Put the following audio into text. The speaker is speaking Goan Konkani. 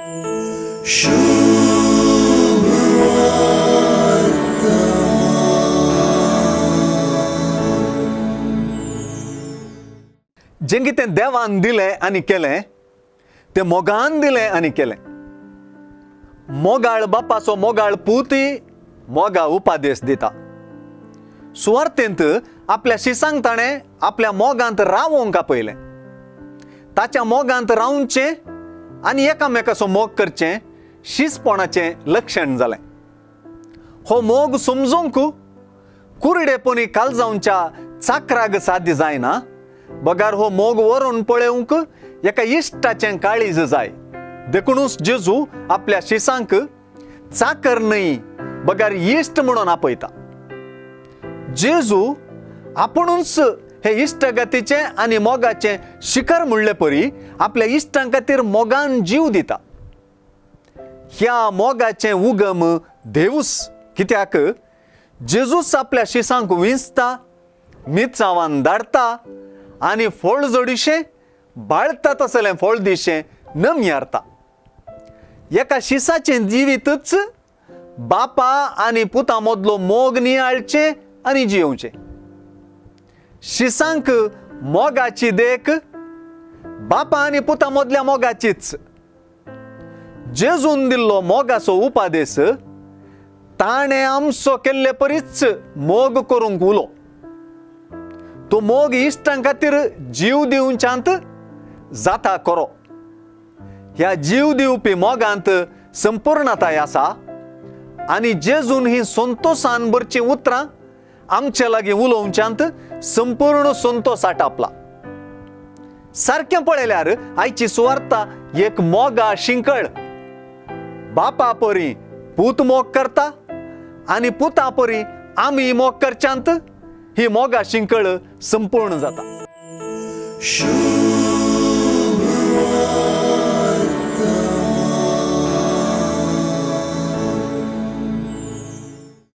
जें कितें देवान दिलें आनी केलें तें मोगान दिलें आनी केलें. मोगाळ बापाचो मोगाळ पूतय मोगा उपादेश दिता. सुवार्थेंत आपल्या शिसांक ताणें आपल्या मोगांत रावोंक आपयलें. ताच्या मोगांत रावचें आनी एकामेकाचो मोग करचें शिसपणाचें लक्षण जालें. हो मोग समजूंक कुरडेपणी कालजावच्या चाकराग साध्य जायना, बगार हो मोग व्हरून पळोवंक एका इश्टाचें काळीज जाय. देखुनूच जेजू आपल्या शिसांक चाकर न्हय बगार इश्ट म्हणून आपयता. जेजू आपुणूच हे इश्टगतीचें आनी मोगाचें शिखर म्हणले परी आपल्या इश्टां खातीर मोगान जीव दिता. ह्या मोगाचें उगम देवूच, कित्याक जेजूच आपल्या शिसांक विंचता, मिरसांवान धाडटा आनी फळ जोडीशें बाळता तसलें फळ दिशें नमयारता. एका शिसाचें जिवीतच बापा आनी पुता मदलो मोग नियाळचें आनी जियोवचें. शिसांक मोगाची देख बापा आनी पुता मदल्या मोगाचीच. जेजून दिल्लो मोगाचो उपादेस ताणें आमचो केल्ले परीच मोग करूंक उलो. तो मोग इश्टां खातीर जीव दिवच्यांत जाता खरो. ह्या जीव दिवपी मोगांत संपूर्णताय आसा आनी जेजून ही संतोसान भरचीं उतरां आमचे लागीं उलोवच्यांत संपूर्ण संतोस आटापला. सारकें पळयल्यार आयची सुवार्ता एक मोगा शिंकळ. बापा परी पूत मोग करता आनी पुता परी आमी मोग करच्यांत ही मोगा शिंकळ संपूर्ण जाता.